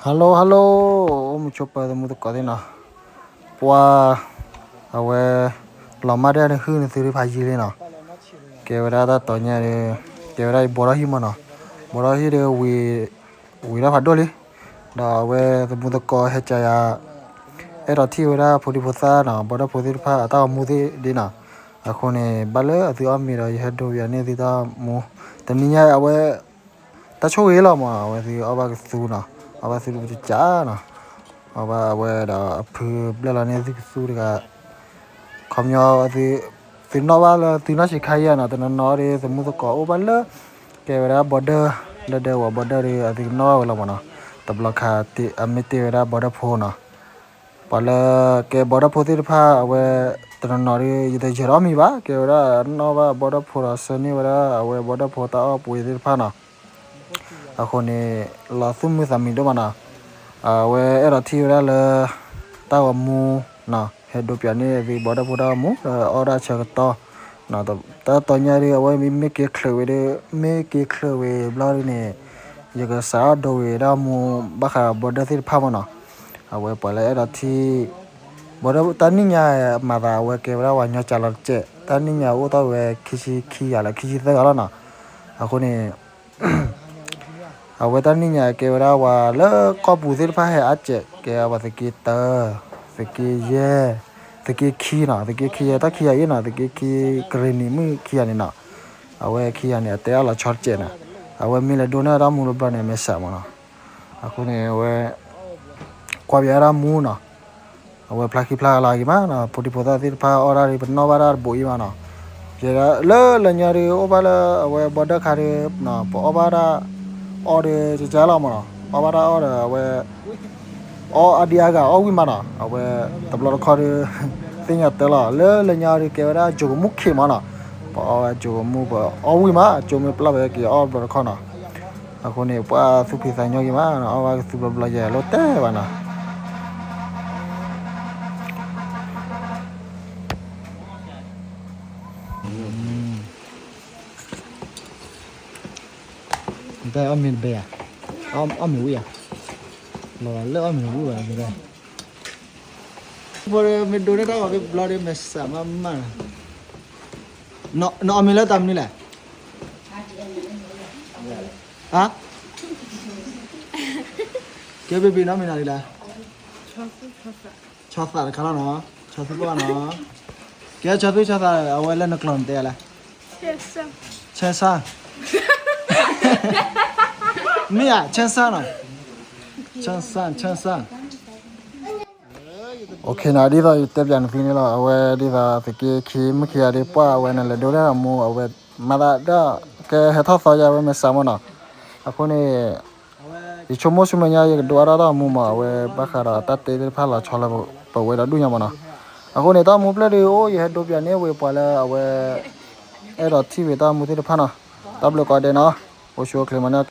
Hello hello, အိၣ်မုာ်ဆိးပၢၤသမူသကိးသ့ၣ်နီၤ, ပှၤ အဝဲ လီၤမၢ်ဒၣ်နဟုၣ်နသုတဖၣ်ယံာ်လံနီၤ, ကဲဝဲဒၣ်တၢ်တီၤညါဒီး ကဲဝဲဒၣ်ယဘှီထီၣ်ဟံၣ်မးနီၤ, ဘှီထီၣ်ဟံၣ်ဒီးဝံၤ ဝံၤထီၣ်ဖးဒိၣ်လံ, ဒီးအဝဲသမူသကိးဟဲကၠးယၤ အဲၣ်ဒိးထံၣ်ဝဲဒၣ်ဖိဒံဖိသၣ်နီၤ, ဘှီဒီဖိသ့ၣ်တဖၣ်အတၢ်ဂီၤမူသ့ၣ်ဒ်နီၤ, အဃိန့ၣ် ဘၣ်လၢအသုအီၣ်မ့ၤဒီးယဟဲဒိပၠးန့ၢ်သုတၢ်မူ, တနံၤညါအဝဲ တၢ်ဆိၣ်ဂ့ၤလီၤမးနီၤ, အဝဲသုအီၣ်ဘၣ်ကသူနီၤ, အီၣ်ဘၣ်သုတကၠးနီၤ, အီၣ်ဘၣ်အဝဲဒီးအဖုဘျၢၣ်လီၤန့ၢ်သုကသူတဂၤ, ခီပညီ သုနီၣ်ဘၣ်လၢသုနီၢ်ဆံးခါအံၤနီၤ, တနီၤနီၤဒီး သမူသကိးအိၣ်ဘၣ်လၢ ကဲဝဲဒၣ်ဘီဒၢၣ်, လၢဒဲဝီၤဘီဒၢၣ်ဒီး အသုကနီၣ်ဘၣ်ဝဲလီၤမးနီၤ, တဘျီခါ အမ့ၢ်တ့ၢ်ဝဲဒၣ်ဘီဒၢၣ်ဖိနီၤ, ပှၤလၢကဲဘီဒၢၣ်ဖိသ့ၣ်တဖၣ် အဝဲ တနီၤနီၤဒီး ယတယၢၤဒီးအီၣ်မ့ၤဘၣ်, ကဲဝဲဒၣ်နီၣ်ဘၣ်ဘီဒၢၣ်ဖိဒီး ဆၢန့ၢ်ဝဲဒၣ်အဝဲဘီဒၢၣ်ဖိတၢ်အီၣ်ပှ့ၤသ့ၣ်တဖၣ်နီၤ, အဃိန့ၣ် လီၤသူၣ်မုာ်သးမုာ်ဒိၣ်မးနီၤ, အဝဲအဲၣ်ဒိးထံၣ်ဝဲဒၣ်လၢ တၢ်ဂီၤမူနီၤ, ဟဲဒိပၠးန့ၢ်သုဘီဒၢၣ်ဖိတၢ်ဂီၤမူ ဒီးအီၣ်ဒၣ်ဆၢကတီၢ် တၢ်တီၤညါဒီး အဝဲမ့ၢ်က့ၤချုးဝဲဒီး မ့ၢ်က့ၤချုးဝဲဘျီဒ်န့ၣ် ယကစးထီၣ်ဒိဝဲဒၣ်မူ ဘၣ်ဃးဒီးဘီဒၢၣ်သ့ၣ်တဖၣ်မးနီၤ, အဝဲပှၤလၢအဲၣ်ဒိးထံၣ် ဘီဒၢၣ် တၢ်နံၣ်ညါမၤသးအဝဲကဲဝဲဒၣ်ပှၤညီကၠးလီၤတစဲး, တၢ်နံၣ်ညါအိၣ်ထီၣ်ဝဲခံဆံခံဂၤလၢခံဆံသၢဂၤလီၤနီၤ, အဃိန့ၣ် အဝဲတၢ်နံၣ်ညါကဲဝဲဒၣ်ပှၤလၢကီၢ်ပူၤသ့ၣ်တဖၣ်ဟဲအါစဲး, ကဲပှၤသုးက့တၢ, သုးက့ယဲၢ်, သုးက့ခံနီၤ, သုးက့ခံယဲၢ် တၢ်ခံဂၤအံၤနီၤ, သုးက့ခံ ကရ့ၣ်နံၤမုၣ်ခံဂၤန့ၣ်နီၤ, အဝဲခံဂၤန့ၣ် အတဲအါလီၤဆီတစဲးနီၤ, အဝဲမ့ၢ်လဲၤဒိန့ၢ်တၢ်မူတဘျီန့ၣ် မဲာ်ဆှးမးနီၤ, အဃိန့ၣ် အဝဲ ကွၢ်ပၠးတၢ်မူနီၤ, အဝဲဖျါခံဖျါလီၤက့ၤမးနီၤ, ဖိဒံဖိသၣ်သ့ၣ်တဖၣ်အီၣ်ဒၣ်ဒီး ပနီၣ်ဘၣ်ဒၣ်တဘိးအံၤမးနီၤ, လၢလၢညါဒီး အိၣ်ဘၣ်လၢအဝဲဘီဒၢၣ်ခါဒီး ပအီၣ်ဘၣ်ဒၣ် အီၣ်ဒီးကကါလီၤမးနီၤ, အီၣ်ဘၣ်ဒၣ်အီၣ်ဒီးအဝဲ အီၣ်အါဒံအါဂၤအီၣ်ဝံၣ်မးနီၤ, အဝဲတဘျီတခီၣ်ဒီး သ့ၣ်ညါတၢ်လီၤ, လၢလၢညါဒီးကဲဝဲဒၣ်ကၠိကမူၣ်ခံးမးနီၤ, ပအီၣ်ဝဲကၠိကမူၣ် ပအီၣ်ဝံၣ်မး, ကၠိမ့ၢ်ပျၢ်ဝဲက့ၤအီၣ်တဘျီတခီၣ်နီၤ, အဃိန့ၣ် ပှၤသူၣ်ဖှံသးညီက့ၤမးနီၤ, အီၣ်ဘၣ်ကသူဘျီဘျီယဲၢ်လိၣ်တဲဘၣ်နီၤ တၢ်အီၣ်မ့ၤတဘဲဧါ, အီၣ်မ့ၤဝံၣ်ဧါ, လီၤလၢအီၣ်မ့ၤဝံၣ်ဘၣ်, ဖိမ့ၢ်ဒိးန့ၢ်တၢ်ဂီၤဖဲဘျီဒီး မဲာ်ဆှးမးမး, နအီၣ်မ့ၤလၢတၢ်မနုၤလဲၣ်, ဟါ, ကဲဘံဘံနီတမံၤနီၤဒ်လဲၣ် ဆီသးတခါလီၤနီၤ, ဆီသူပှၢ်နီၤ, ကဲဆီသူဆီသး အဝဲလၢနကျိာ်နတဲလဲၣ်, ဆဲဆါ, မ့ၢ်ဧါ, ဆဲဆါနီၤ, ဆဲဆါ, ဆဲဆါ OKနီၤ, ဒ်သိးယတဲပၠးနသုန့ၣ်လီၤ, အဝဲဒ်သိးသုးက့ခံမုၣ်ခံဂၤဒီး ပှၢ်အဝဲန့ၣ် လဲၤဒိတၢ်ဂီၤမူ အဝဲမၤသးဒီး ကဟဲထီၣ်သီယၤ အဝဲမဲာ်ဆှးမးနီၤ, အဃိန့ၣ် ယဆိကမိၣ်ဆူမဲာ်ညါ ယကဒိအါထီၣ်တၢ်ဂီၤမူမး, အဝဲဘၣ်ဃးဒီးတၢ်တဲသ့ၣ်တဖၣ်လီၤဆီလၢပဝဲဒီးဒူၣ်ညါမးနီၤ, အဃိန့ၣ် တၢ်ဂီၤမူဖျၢၣ်ဒုးအိၣ် ယဟဲဒိပၠးန့ၢ်ဝဲပှၤလၢအဝဲ အဲၣ်ဒိးထံၣ်ဝဲတၢ်ဂီၤမူသ့ၣ်တဖၣ်နီၤ, တၢ်ဘျုးကိးဂၤဒဲးနီၤ, အိၣ်ဆူၣ်အိၣ်ချ့မးန့ၣ်